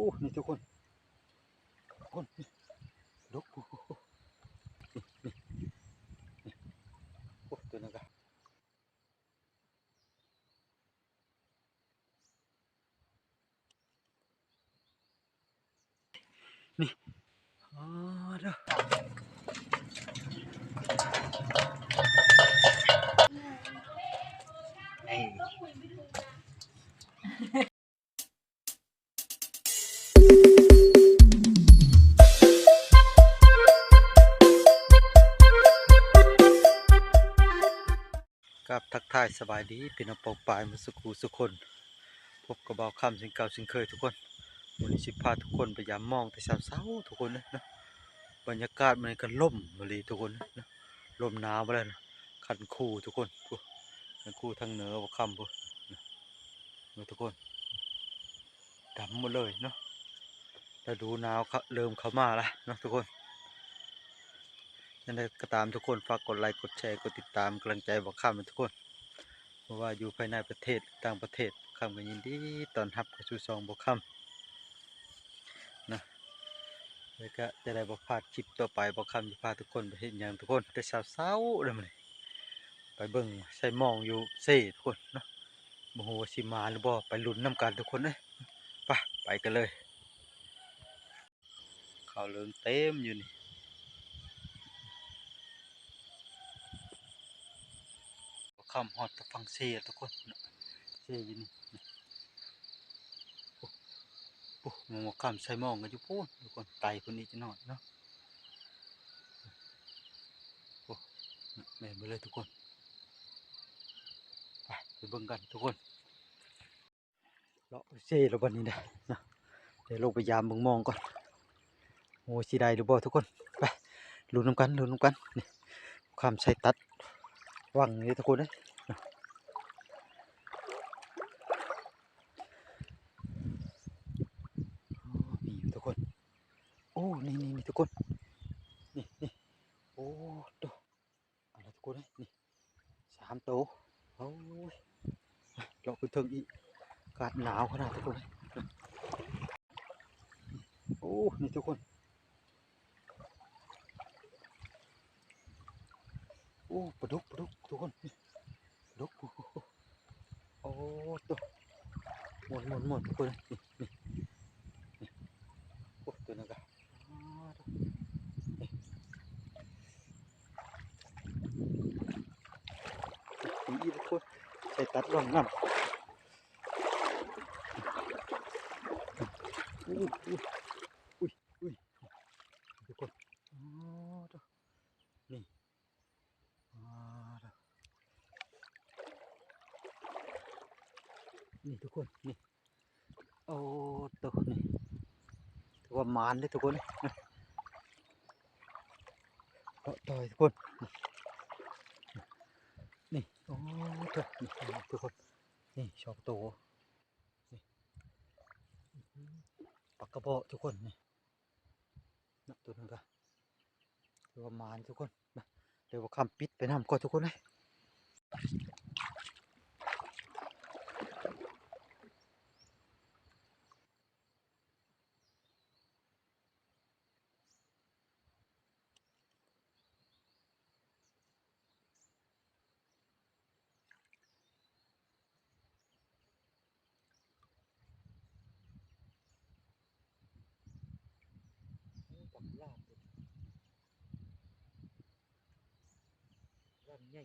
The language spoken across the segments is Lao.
ອ້ ນີ້ທຸກຄົນ ທຸກຄົນ ນີ້ ດົກ ໂອ້ ນີ້ ນີ້ ນີ້ ໂອ້ ຕົວນັ້ນກະ ນີ້ ອໍ ເດີ ນີ້ ກາບທັກທາຍສະບາຍດີພີ່ນ້ອງປ້ອງປາຍໝົດສູ່ຄູ່ສູ່ຄົນ. ພົບກັບບ່າວຄຳເຊັ່ນເກົ່າເຊັ່ນເຄີຍທຸກຄົນ. ມື້ນີ້ຊິພາທຸກຄົນໄປຢາມມອງແຕ່ເຊົ້າໆ ທຸກຄົນເອີຍເນາະ. ບັນຍາກາດມື້ນີ້ກໍລົມອີ່ຫຼີທຸກຄົນເນາະ, ລົມໜາວມາແລ້ວນະ. ຄັນຄູທຸກຄົນ ໂອ້ ຄັນຄູທາງເໜືອບ່າວຄຳພຸ້ນ ເບິ່ງທຸກຄົນ ດຳໝົດເລີຍເນາະ. ລະດູໜາວເລີ່ມເຂົ້າມາແລ້ວເນາະທຸກຄົນ. ຈັ່ງໃດກໍຕາມທຸກຄົນ ຝາກກົດໄລ ກົດແຊ ກົດຕິດຕາມ ກຳລັງໃຈບ່າວຄຳທຸກຄົນ. ບໍ່ວ່າຢູ່ພາຍໃນປະເທດ ຕ່າງປະເທດ ຄຳກໍຍິນດີຕ້ອນຮັບເຂົ້າສູ່ຊ່ອງບ່າວຄຳນະ. ແລ້ວກໍຈະໄດ້ບໍ່ພາດຄລິບຕໍ່ໄປ ບ່າວຄຳຈະພາທຸກຄົນໄປເຮັດຫຍັງທຸກຄົນ. ແຕ່ເຊົ້າໆ ແລ້ວມື້ນີ້ ໄປເບິ່ງໃສ່ມອງຢູ່ເຊທຸກຄົນເນາະ. ບໍ່ຮູ້ວ່າຊິມາຫຼືບໍ່ ໄປລຸ້ນນຳກັນທຸກຄົນເອີຍ. ໄປ ໄປກັນເລີຍ. ເຂົ້າເລິງເຕັມຢູ່ນີ້. ຄ່ຳຮອດແຕ່ຝັ່ງເຊແລ້ວທຸກຄົນເນາະ, ເຊຢູ່ນີ້. ໂອ້ ໂອ້ ໝ່ອງວ່າຄ່ຳໃສ່ມອງກັນຢູ່ພຸ້ນທຸກຄົນ, ໄກພຸ້ນອີກຈັກໜ້ອຍເນາະ. ໂອ້ ແມ່ນເບິດເລີຍທຸກຄົນ. ໄປ ໄປເບິ່ງກັນທຸກຄົນ. ເລາະເຊແລ້ວບັດນີ້ນະ ດຽວລົງໄປຢາມເບິ່ງມອງກ່ອນ. ໂອ້ ຊິໄດ້ຫຼືບໍ່ທຸກຄົນ. ໄປ ລຸ້ນນຳກັນ ລຸ້ນນຳກັນ. ນີ້ ຄ່ຳໃສ່ຕັດວັງນີ້ທຸກຄົນເອີຍ. ໂອ້ ນີ້ທຸກຄົນ. ໂອ້ ນີ້ໆໆ ທຸກຄົນ ນີ້ໆ. ໂອ້ ໂຕ ເອົາລະທຸກຄົນເອີຍ ນີ້ສາມໂຕ. ໂອ້ຍ ເລາະຂຶ້ນເທິງອີກ ອາກາດໜາວຂະໜາດທຸກຄົນເອີຍ. ໂອ້ ນີ້ທຸກຄົນ. ໂອ້ ປາດຸກ ປາດຸກທຸກຄົນ ນີ້ ປາດຸກ. ໂອ້ໂຫ ໂອ້ໂຕ ມ່ວນໆໆ ທຸກຄົນ ນີ້ ນີ້ ນີ້. ໂອ້ ຕົວນັ້ນກະ ນີ້ອີກທຸກຄົນ ໃສ່ຕັດລອງນ້ຳ. ອຸ້ຍ ອຸ້ຍ ອຸ້ຍ ທຸກຄົນ ໂອ້ໂຕ ນີ້ ອ່າ ນີ້ທຸກຄົນ ນີ້ ໂອ້ໂຕ ນີ້ ຖືວ່າໝານເດ້ທຸກຄົນ ເກາະຕ່ອຍທຸກຄົນ ນີ້ ໂອ້ໂຕ ນີ້ທຸກຄົນ ນີ້ສອງໂຕ ນີ້ ປາກະເບາະທຸກຄົນ ນີ້ ນະ ໂຕນັ້ນກະຖືວ່າໝານທຸກຄົນນະ. ດຽວບ່າວຄຳປິດໄປນຳກ່ອນທຸກຄົນເອີຍ. ໂອ້ ບັກລາບເດ້ ລຳໃຫຍ່.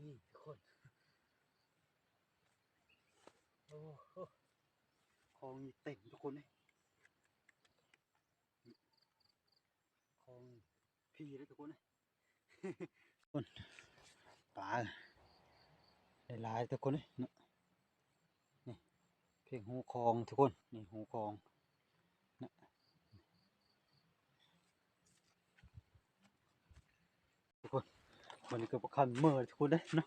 ນີ້ທຸກຄົນ ໂອ້ໂຫ ຂອງນີ້ເຕັມທຸກຄົນເອີຍ ຂອງພີເດ້ທຸກຄົນເອີຍ ຄົນ ປາຫຼາຍໆທຸກຄົນເອີຍເນາະ ນີ້ ເພງຮູຂອງທຸກຄົນ ນີ້ຮູຂອງນະ ທຸກຄົນ ມື້ນີ້ກໍບໍ່ຄ່ຳມື້ທຸກຄົນເດ້ເນາະ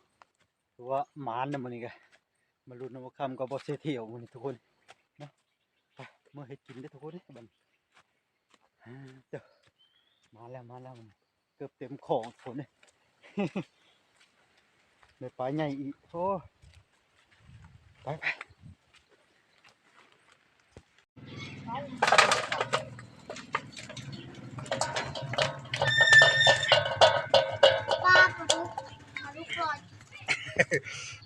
ຖືວ່າໝານນະມື້ນີ້ກະ ມາລຸ້ນນຳບໍ່ຄ່ຳກັບບໍ່ເສຍທ່ຽວມື້ນີ້ທຸກຄົນເນາະ ໄປ ເມືອເຮັດກິນເດີ້ທຸກຄົນເດ້ບັດນີ້ ເຈົ້າ ມາແລ້ວ ມາແລ້ວ ເກືອບເຕັມຂອງຄົນເດ້ ໄດ້ປາໃຫຍ່ອີກ ໂອ້ ໄປ ໄປ ປາ ປາດຸກ ປາດຸກລອຍ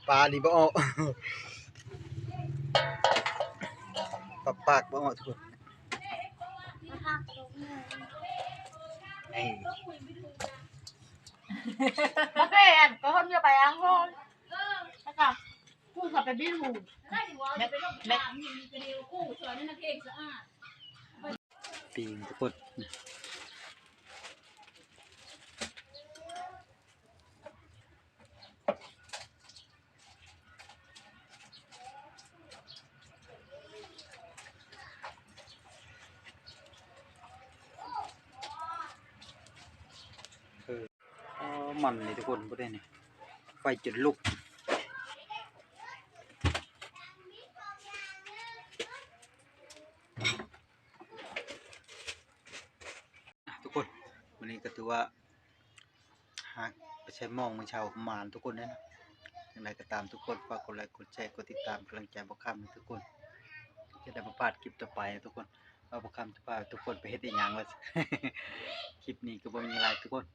ປານີ້ບໍ່ອອກ ປາປາກບໍ່ອອກທຸກຄົນ ນີ້ ປະເພດ ກໍຄົນຈະໄປອ່າງທອງ ແລ້ວກໍ ກູເຂົ້າໄປບິດຫູ ແມ່ນ ແມ່ນ ປີ້ງທຸກຄົນ ເອີ ມັນນີ້ທຸກຄົນ ບໍ່ໄດ້ນີ້ ໄຟຈົນລຸກ ອ່ະ ທຸກຄົນ ມື້ນີ້ກໍຖືວ່າ ຫາໄປໃຊ້ມອງມື້ເຊົ້າໝານທຸກຄົນເດ້ເນາະ ຈັ່ງໃດກໍຕາມທຸກຄົນ ຝາກກົດໄລ ກົດແຊ ກົດຕິດຕາມ ເປັນກຳລັງໃຈບ່າວຄຳໃຫ້ທຸກຄົນ ຈະໄດ້ບໍ່ພາດຄລິບຕໍ່ໄປນະທຸກຄົນ ວ່າບ່າວຄຳຈະພາທຸກຄົນໄປເຮັດອີ່ຫຍັງວ່າ ຄລິບນີ້ກໍບໍ່ມີຫຍັງຫຼາຍທຸກຄົນ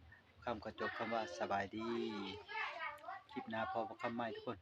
ບ່າວຄຳຂໍຈົບຄຳວ່າສະບາຍດີ ຄລິບໜ້າພໍ້ບ່າວຄຳໃໝ່ທຸກຄົນ.